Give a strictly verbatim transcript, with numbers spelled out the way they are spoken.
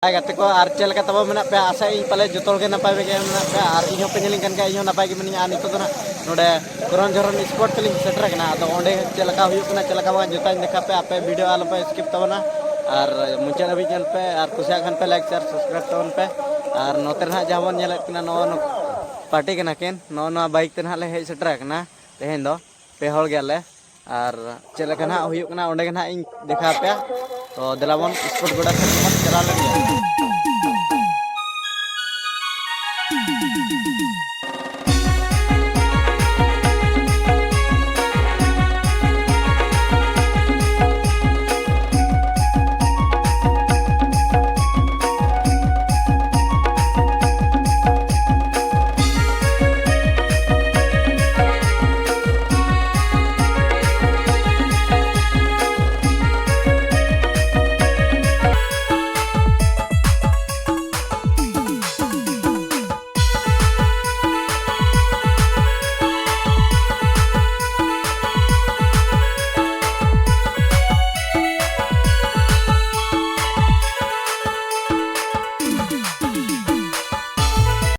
ᱦᱟᱭ ᱜᱟᱛᱮ ᱠᱚ, ᱟᱨ ᱪᱮᱫ ᱞᱮᱠᱟ ᱛᱟᱵᱚ ᱢᱮᱱᱟᱜ ᱯᱮᱭᱟ? ᱟᱥᱟᱭᱟᱹᱧ ᱯᱟᱞᱮ ᱡᱚᱛᱚ ᱦᱚᱲ ᱜᱮ ᱱᱟᱯᱟᱭ ᱜᱮ ᱢᱮᱱᱟᱜ ᱯᱮᱭᱟ, ᱟᱨ ᱤᱧ ᱦᱚᱸ ᱯᱮ ᱧᱮᱞᱤᱧ ᱠᱟᱱ ᱜᱮᱭᱟ, ᱤᱧ ᱦᱚᱸ ᱱᱟᱯᱟᱭ ᱜᱮ ᱢᱤᱱᱟᱹᱧᱟ᱾ ᱟᱨ ᱱᱤᱛᱚᱜ ᱫᱚ ᱱᱟᱜ ᱱᱚᱰᱮ ᱠᱚᱨᱚᱱ ᱡᱷᱚᱨᱚᱱ spot ᱛᱮᱞᱤᱧ ᱥᱮᱴᱮᱨ ᱟᱠᱟᱱᱟ᱾ ᱟᱫᱚ ᱚᱸᱰᱮ ᱪᱮᱫ ᱞᱮᱠᱟ ᱦᱩᱭᱩᱜ ᱠᱟᱱᱟ, ᱪᱮᱫ ᱞᱮᱠᱟ ᱵᱟᱝ, ᱡᱚᱛᱚᱧ ᱫᱮᱠᱷᱟᱣ ᱯᱮᱭᱟ᱾ ᱟᱯᱮ video ᱟᱞᱚᱯᱮ skip ᱛᱟᱵᱚᱱᱟ, ᱟᱨ ᱢᱩᱪᱟᱹᱫ ᱦᱟᱹᱵᱤᱡ ᱧᱮᱞ ᱯᱮ, ᱟᱨ ᱠᱩᱥᱤᱭᱟᱜ ᱠᱷᱟᱱ ᱯᱮ like, share, subscribe ᱛᱟᱵᱚᱱ ᱯᱮ᱾ ᱟᱨ ᱱᱚᱛᱮ ᱨᱮ ᱱᱟᱜ ᱡᱟᱦᱟᱸ ᱵᱚᱱ ᱧᱮᱞᱮᱫ ᱠᱤᱱᱟ, ᱱᱚᱣᱟ ᱱᱚ-, party ᱠᱟᱱᱟ ᱠᱤᱱ, ᱱᱚᱜᱼᱚ ᱱᱚᱣᱟ bike ᱛᱮ ᱱᱟᱜ ᱞᱮ ᱦᱮᱡ ᱥᱮᱴᱮᱨ ᱟᱠᱟᱱᱟ ᱛᱮᱦᱮᱧ ᱫᱚ᱾ ᱯᱮ ᱦᱚᱲ ᱜᱮᱭᱟᱞᱮ᱾ ᱟᱨ ᱪᱮᱫ ᱞᱮᱠᱟ ᱱᱟᱦᱟᱜ ᱦᱩᱭᱩᱜ ᱠᱟᱱᱟ, ᱚᱸᱰᱮ ᱜᱮ ᱱᱟᱦᱟᱜ ᱤᱧ ᱫᱮᱠᱷᱟᱣ ᱟᱯᱮᱭᱟ᱾ ᱛᱚ ᱫᱮᱞᱟ ᱵᱚᱱ spot ᱜᱚᱰᱟ ᱥᱮᱫ ᱵᱚᱱ ᱪᱟᱞᱟᱣ ᱞᱮᱱ ᱜᱮ᱾